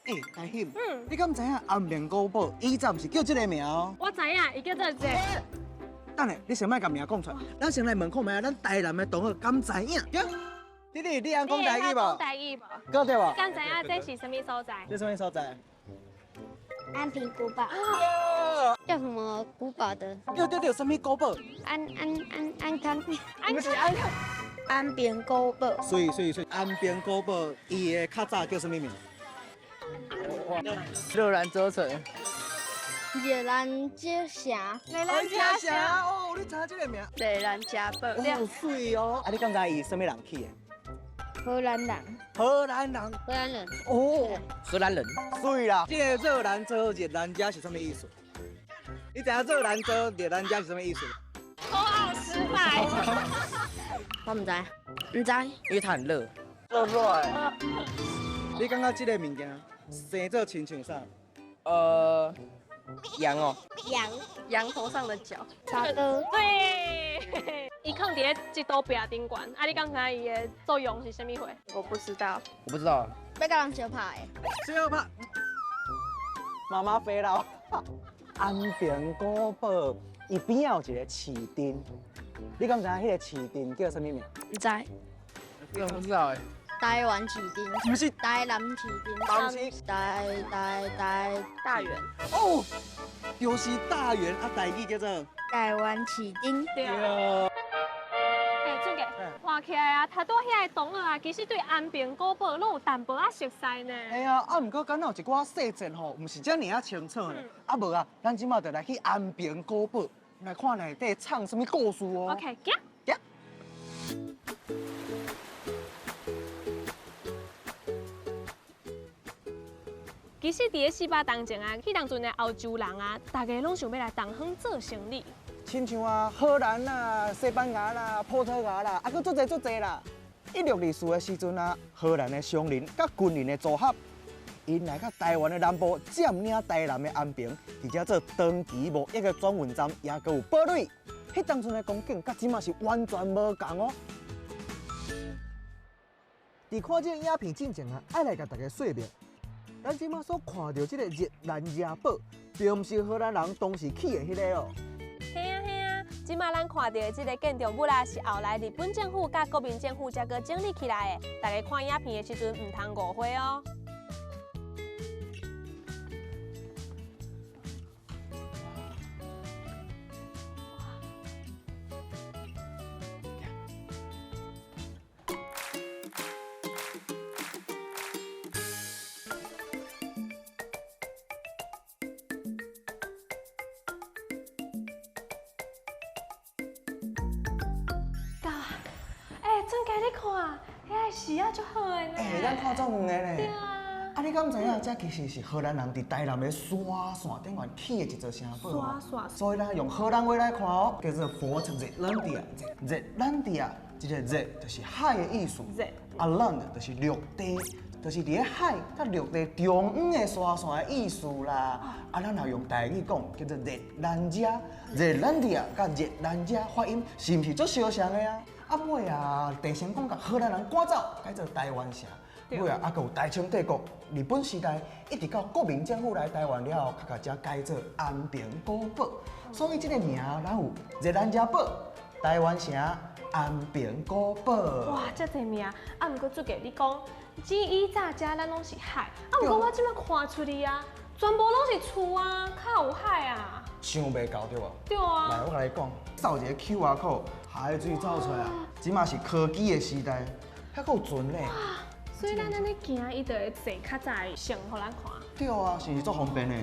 欸，大兴，你敢知影安平古堡以前毋是叫這個名哦？我知影，伊叫做這。等下，你先莫共名講出來，咱先來問看覓，咱台南的同學敢知影？弟弟，你會講台語無？講台語無？講對無？敢知影這是啥物所在？這啥物所在？安平古堡。叫什麼古堡的？對對對，啥物古堡？安安安安康。毋是安康。安平古堡。所以所以所以，安平古堡伊的較早叫啥物名？熱蘭遮城。熱蘭遮城。熱蘭遮城哦，你知影這個名？熱蘭遮堡。哦，媠哦。啊，你感覺伊啥物人起的？荷蘭人。荷蘭人。荷蘭人。哦，荷蘭人。媠啦，這個熱蘭遮熱蘭遮是啥物意思？你知影熱蘭遮熱蘭遮是啥物意思？口號失敗。我毋知，毋知。因為它很熱。熱熱。你感覺這個物件生做親像啥？羊哦。羊。羊頭上的角。差哥。對。伊囥佇咧這堵壁頂懸，啊，你感覺伊的作用是啥物貨？我不知道。我不知道。欲共人相拍的。相拍。媽媽飛了。安平古堡伊邊仔有一個市鎮，你敢知影彼個市鎮叫啥物名？毋知。我不知道欸。台灣市鎮。毋是。台南市鎮。毋是。台台台大園。哦，就是大園啊，台語叫做台灣市鎮。對。欸，俊傑，看起來啊，頭拄遐個同學啊，其實對安平古堡攏有淡薄仔熟似呢。嘿啊，啊，毋過敢若有一寡細節吼，毋是遮爾仔清楚呢。啊無啊，咱這馬就來去安平古堡來看內底藏啥物故事哦。 OK，行。行。其實佇咧400年前啊，彼當陣的歐洲人啊，大家攏想欲來東方做生意。親像啊，荷蘭啦、西班牙啦、葡萄牙啦，啊，閣足濟足濟啦。1624的時陣啊，荷蘭的商人佮軍人的組合，𪜶來到台灣的南部佔領台南的安平，佇遮做長期貿易的轉運站，也閣有堡壘。彼當陣的光景，佮這馬是完全無仝哦。佇看這個影片進前啊，愛來共大家說明，咱這馬所看到這個熱蘭遮堡，並毋是荷蘭人當時起的彼個哦。嘿啊嘿啊，這馬咱看到的這個建築物啊，是後來日本政府佮國民政府才閣整理起來的。大家看影片的時陣，毋通誤會哦。欸，俊傑，你看，遐個樹仔足好的呢。欸，咱看足遠的呢。對啊。啊，你敢知影？這其實是荷蘭人佇台南的沙線頂懸起的一座城堡。沙線。所以咱用荷蘭話來看哦，叫做 Fort Zeelandia。Zeelandia，這個 zee 就是海的意思。 zee。啊，land 就是陸地，就是佇咧海佮陸地中央的沙線的意思啦。啊，咱若用台語講，叫做熱蘭遮。Zeelandia佮熱蘭遮發音是毋是足相像的啊？啊尾啊，鄭成功共荷蘭人趕走，改做台灣城。尾啊，啊，閣有大清帝國、日本時代，一直到國民政府來台灣了後，較才改做安平古堡。所以這個名，咱有熱蘭遮堡、台灣城、安平古堡。哇，遮濟名！啊，毋過俊傑，你講，這以早遮咱攏是海，啊，毋過我這馬看出去啊，全部攏是厝啊，較有海啊。想袂到對無？對啊。來，我共你講，掃一個 QR code，海水走出來啊！這馬是科技的時代，遐閣有船咧。所以咱按呢行，伊就會坐較早的船予咱看。對啊，是毋是足方便的？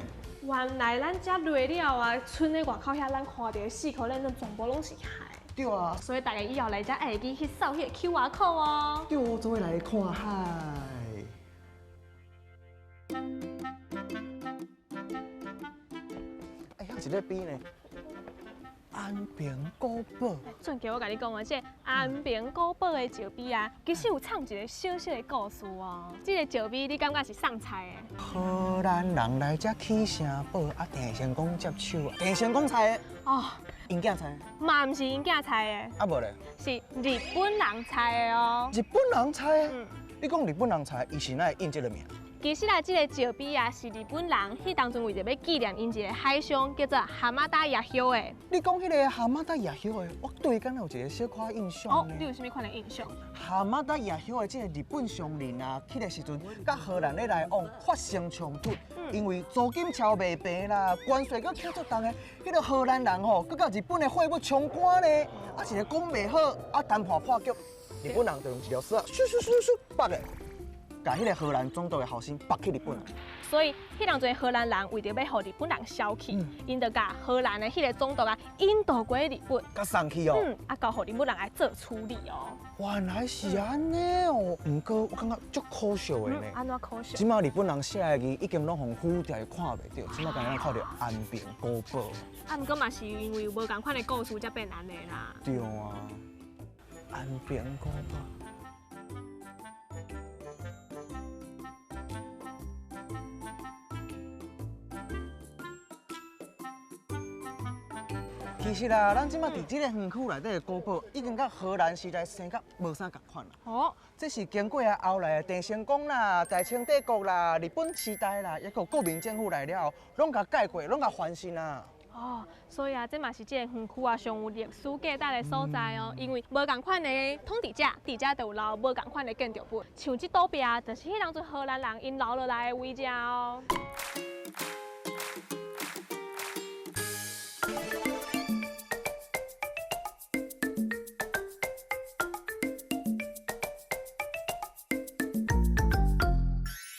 原來咱遮落了啊，村的外口遐，咱看到的四箍咱全部攏是海。對啊。所以大家以後來遮愛會記去掃彼個 QR code 哦。對，做伙來看海。哎，遐一个邊呢？安平古堡。俊傑，我共你講啊，這個安平古堡的石碑啊，其實有藏一個小小的故事哦。這個石碑，你感覺是啥拆的？荷蘭人來遮起城堡，啊，鄭成功接手啊，鄭成功拆的。哦，𪜶囝拆的。嘛毋是𪜶囝拆的。啊無咧？是日本人拆的哦。日本人拆的？嗯。你講日本人才，伊是哪會印這个名？其實啊，這个石碑啊，是日本人彼當陣為著欲紀念𪜶一个海商叫做蛤蟆達夜休的。你講彼个蛤蟆達夜休的，我對伊敢若有一个小可印象。哦，你有啥物款的印象？蛤蟆達夜休的這个日本商人啊，去的時陣，佮荷蘭咧來往發生衝突，因為租金超袂平啦，關稅閣起足重的，彼個荷蘭人吼，閣佮日本的貨物衝關咧，啊一个講袂好，啊談判破局，日本人就用一條索，咻咻咻咻縛的。共彼个荷蘭總督的後生縛去日本。所以，彼當陣荷蘭人為著欲予日本人消氣，𪜶就共荷蘭的彼个總督啊引渡過日本，共送去哦。啊，交予日本人來做處理哦。原來是按呢哦，毋過我感覺足可惜的呢。按怎可惜？這馬日本人寫的字已經攏予糊掉，看袂著，這馬敢若看著安平古堡。啊，毋過嘛是因為無仝款的故事才變按呢啦。對啊，安平古堡。其實啦，咱這馬佇這个園區內底的古堡，已經佮荷蘭時代生甲無啥仝款啦。哦，這是經過啊後來的鄭成功啦、大清帝國啦、日本時代啦，抑閣有國民政府來了後，攏共改過，攏共翻新啊。哦，所以啊，這嘛是這个園區啊上有歷史價值的所在哦。因為無仝款的統治者，佇遮就有留無仝款的建築物，像這倒壁就是彼當陣荷蘭人𪜶留落來的位置哦。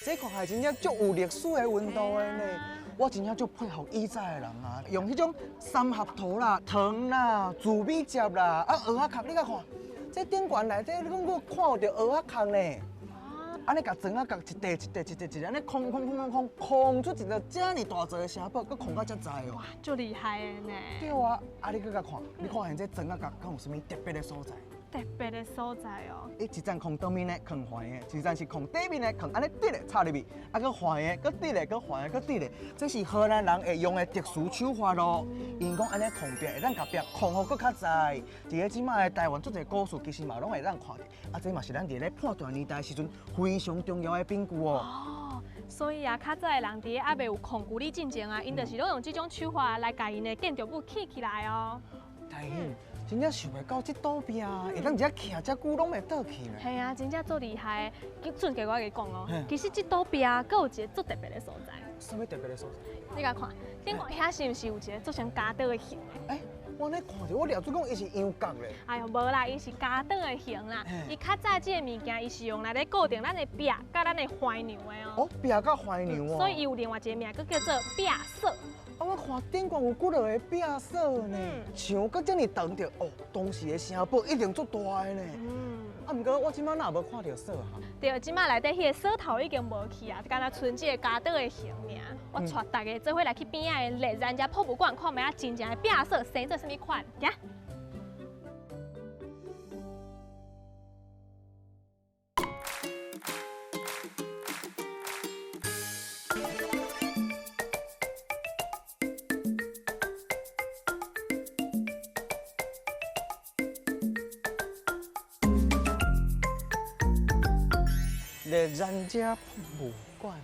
這看起來真正足有歷史的溫度的呢。我真正足佩服以早的人啊，用彼種三合土啦、糖啦、紫米汁啦，啊蚵仔殼，你共看，這頂懸內底你講閣看有著蚵仔殼呢。按呢共砖仔角一塊一塊一塊一塊，按呢空空空空空空出一个遮爾大座的城堡，閣空到遮在哦。哇，足厲害的呢。對啊，啊你閣共看，你看現這磚仔角敢有啥物特別的所在？特別的所在哦。伊一層空當面的，空橫的；一層是空底面的，空按呢直的插入去，啊，閣橫的，閣直的，閣橫的，閣直的。這是荷蘭人會用的特殊手法咯。𪜶講按呢空壁會當共壁空予閣較在。佇咧這馬的台灣足濟古厝，其實嘛攏會當看著。啊，這嘛是咱佇咧判斷年代時陣非常重要的憑據哦。哦，所以啊，較早的人佇咧猶未有控具理進前啊，𪜶就是攏用這種手法來共𪜶的建築物起起來哦。大興，真正想袂到這倒壁會當遮徛遮久攏袂倒去呢。嘿啊，真正足厲害的。俊傑，我共你講哦，其實這倒壁閣有一个足特別的所在。啥物特別的所在？你共看，頂懸遐是毋是有一个足像鉸刀的形？欸，我按呢看著，我掠準講伊是羊角咧。哎喲，無啦，伊是鉸刀的形啦。伊較早這个物件，伊是用來咧固定咱的壁佮咱的橫梁的哦。哦，壁佮橫梁哦。所以伊有另外一个名，閣叫做壁鎖。啊，我看頂懸有幾落个壁鎖呢，牆閣遮爾長著，哦，當時的城堡一定足大的呢。啊，毋過我這馬哪無看著鎖哈？對，這馬內底彼个鎖頭已經無去啊，敢若賰這个鉸刀的形爾。我帶大家做伙來去邊仔的熱咱遮博物館看覓仔真正的壁鎖生做啥物款，行。熱咱遮博物館，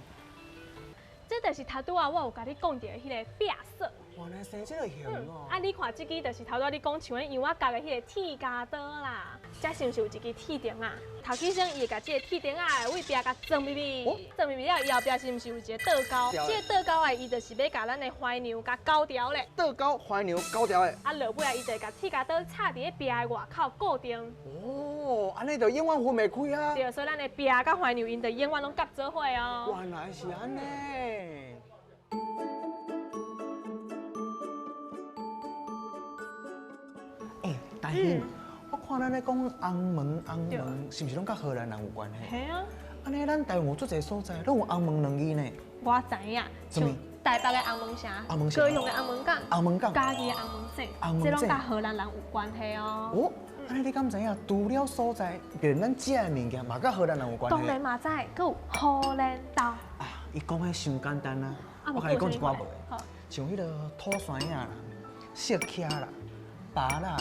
這就是頭拄仔我有共你講著的彼个壁鎖。原來生這个形哦。啊，你看這支就是頭拄仔你講像彼羊仔角的彼个鐵鉸刀啦。這是毋是有一支鐵釘仔？頭起先伊會共這个鐵釘仔的位壁共裝入去，裝入去了，伊後壁是毋是有一個倒鈎？這个倒鈎的伊就是欲共咱的橫梁共勾牢咧。倒鈎橫梁勾牢的。啊，落尾啊，伊就會共鐵鉸刀插佇咧壁的外口固定。哦，按呢就永遠分袂開啊。對，所以咱的壁佮橫梁，𪜶就永遠攏夾做伙哦。原來是按呢。欸，大興，我看咱咧講紅門，紅門是毋是攏佮荷蘭人有關係？嘿啊。按呢，咱台灣有足濟所在攏有紅門兩字呢。我知影，像台北的紅門城、高雄的紅門港、紅門港、嘉義的紅門井，這攏佮荷蘭人有關係哦。哦，按呢你敢知影？除了所在，連咱食的物件嘛佮荷蘭人有關係。當然嘛知，閣有荷蘭豆。啊，伊講彼傷簡單啊，我共你講一寡無的，像彼个土山仔啦、雪茄啦、芭樂啦、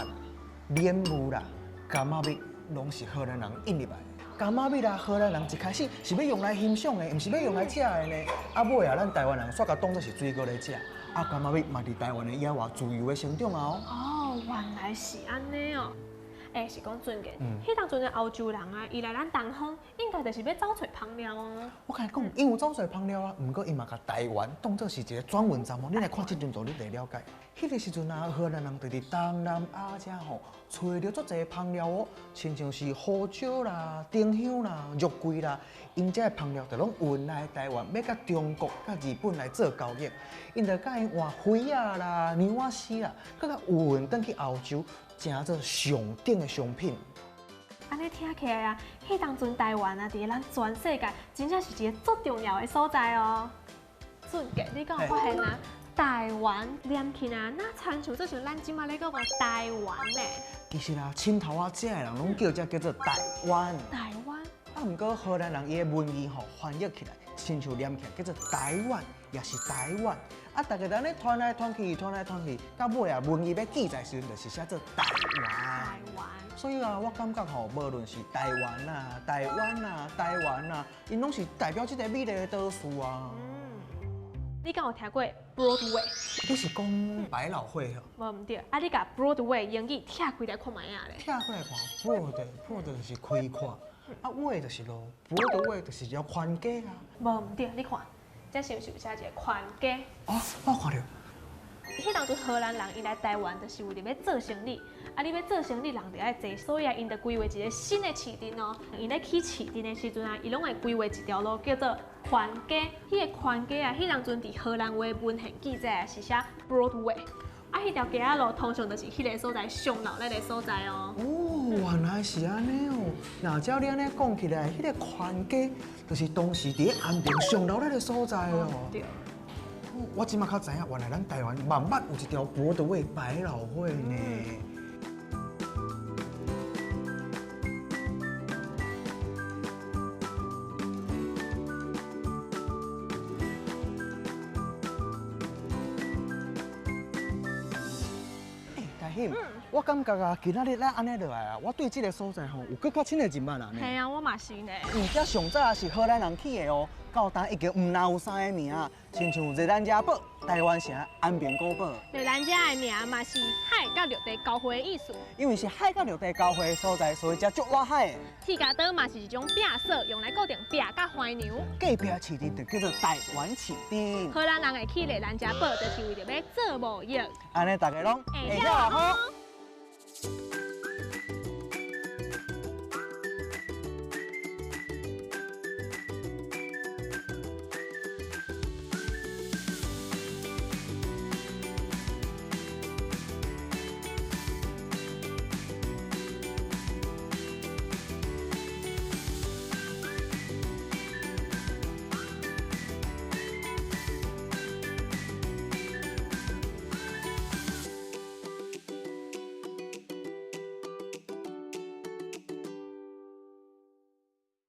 蓮霧啦、柑仔蜜，攏是荷蘭人引入來的。柑仔蜜啦，荷蘭人一開始是欲用來欣賞的，毋是欲用來食的呢。啊，尾啊，咱台灣人煞共當做是水果咧食。啊，柑仔蜜嘛佇台灣的野外自由的生長啊哦。哦，原來是按呢哦。欸，是講俊傑，彼當陣的歐洲人啊，伊來咱東方，應該就是欲走揣芳料啊。我共你講，𪜶有走揣芳料啊，毋過𪜶嘛共台灣當做是一個轉運站哦。你來看這張圖，你就會了解。彼個時陣啊，荷蘭人就佇東南亞遮吼，揣著足濟芳料哦，親像是胡椒啦、丁香啦、肉桂啦，𪜶這个芳料就攏運來台灣，欲佮中國、佮日本來做交易。𪜶就共𪜶換花仔啦、娘仔絲啦，閣共運轉去歐洲，成做上等的商品。按呢聽起來啊，彼當陣台灣啊，佇咱全世界真正是一个足重要的所在哦。俊傑，你敢有發現啊？台灣念起來，若親像做像咱這馬咧講的台灣呢？其實啊，深頭仔遮的人攏叫這叫做台灣。台灣。啊，毋過荷蘭人伊的文字吼翻譯起來，親像念起來叫做台灣，也是台灣。啊，大家按呢傳來傳去，傳來傳去，到尾啊，文字欲記載時陣，就是寫做台灣。台灣。所以啊，我感覺吼，無論是台灣啊、台灣啊、台灣啊，𪜶攏是代表這個美麗的島嶼啊。你敢有聽過 Broadway？你是講百老匯吼？無毋對，啊你共 Broadway 英語拆開來看覓仔咧？拆開來看，broad，broad 就是開闊，啊 way 就是路，Broadway 就是一條寬街啊。無毋對，你看，這是毋是有寫一个寬街？哦，我看著。彼當陣荷蘭人𪜶來台灣，就是為著欲做生意。啊，你欲做生意，人就愛濟，所以啊，𪜶就規劃一个新的市鎮哦。𪜶咧起市鎮的時陣啊，伊攏會規劃一條路叫做寬街。彼个寬街啊，彼當陣佇荷蘭話文獻記載是寫 Broadway。啊，彼條街仔路通常就是彼个所在上鬧熱的所在哦。哦，原來是按呢哦。若照你按呢講起來，彼个寬街就是當時佇安平上鬧熱的所在哦。對。我這馬較知影，原來咱台灣嘛捌有一條 Broadway 百老匯呢。欸，大興，我感覺啊，今仔日咱按呢落來啊，我對這个所在吼有閣較深的認捌啦。嘿啊，我嘛是呢。這上早是荷蘭人起的哦，到今已經毋但有三个名，親像熱蘭遮堡、台灣城、安平古堡。熱蘭遮的名嘛是海佮陸地交匯的意思。因為是海佮陸地交匯的所在，所以才足倚海的。鐵鉸刀嘛是一種壁鎖，用來固定壁佮橫梁。隔壁市鎮就叫做台灣市鎮。荷蘭人會去熱蘭遮堡，就是為著欲做貿易。按呢，大家攏會曉好。